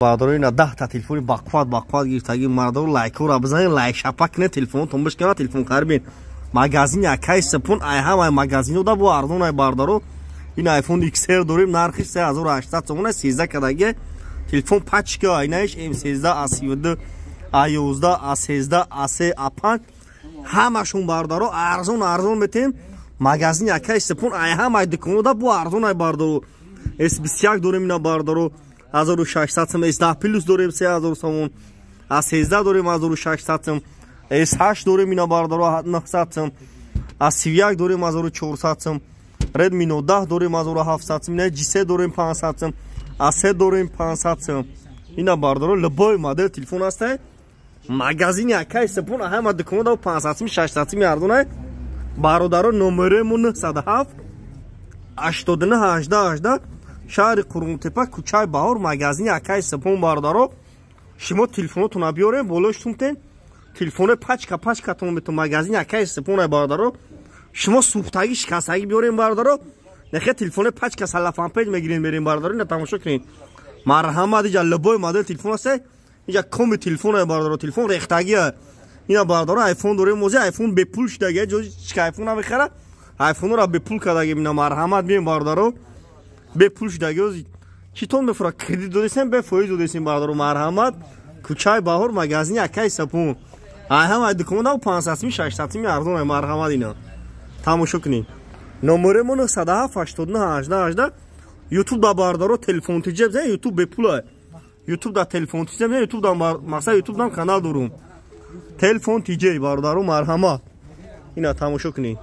Бародаро, ина 10 та телефони бақувват, бақувват гирифтаги. Мардоро, лайкҳоро бизанед, лайк шапак кунед, телефонотон бишканад, телефон харибен. Магазини акаи Сипун ай ҳамаи магазино да бо арзон ай, бародаро. Ин iPhone XR дорем, нархи 3800 сомон, 13 кадаги телефон, пачка. Инаиш M13, A32, A11, A13, A3, A5, ҳамашон, бародаро, арзон арзон метем. Магазини акаи Сипун ай ҳамаи дуконо да бо арзон ай, бародаро. S21 дорем ина, бародаро, 1600 сом. S10 Plus дорем, 3000 сомон. A13 дорем, 1600 сом. S8 дорем ина, бародаро, 900 сом. A31 дорем, 1400 сом. Redmi Note 10 дорем, 1700 сом. Ина G3 дорем, 500 сом. A3 дорем, 500 сом. Ина, бародаро, любой модел телефон ҳастай. Магазини акаи Сипун ҳама дуконо да 500 сом, 600 сом арзон. Бародаро, номеремон 907 89 18 18, шаҳри Қурғонтепа, кӯчаи Баҳор, магазини акаи Сипон. Бародаро, шумо телефонотона биёрем, болои сумтен телефоне пачка пачкатон метон. Магазини акаи Сипон, бародаро, шумо сӯхтагӣ, шикастагӣ биёрем, бародаро, нехе телефоне пачка салафанпеҷ мегирем, мерем. Бародаро, ина тамошо кунед, марҳамат. Иҷа любой модел телефон аст, иҷа коми телефон, бародаро, телефон рехтагия. Ина, бародаро, айфон дорем. Мози айфон бепул шудаги, ҷои чика айфон намехара, айфонро бепул кардаги. Ина, марҳамат, бием, бародаро, бепул шудаги. Читон мефура, кредит додесем, бефоиз додесем. Бародаро, марҳамат, кӯчаи Баҳор, магазини акаи Сапун, ай ҳамаи дуконда 500 сими, 600 сими арзон. Марҳамат, ина тамошо кунед. Номеремо 907 89 18 18. Ютуб да, бародаро, Телефон Тиҷеб, ютуб бепула. Ютуб да Телефон Тиҷеб, ютуб да, мақсад, ютуб дам канал дорум, Телефон Тиҷей. Бародаро, марҳамат, ина тамошо кунед.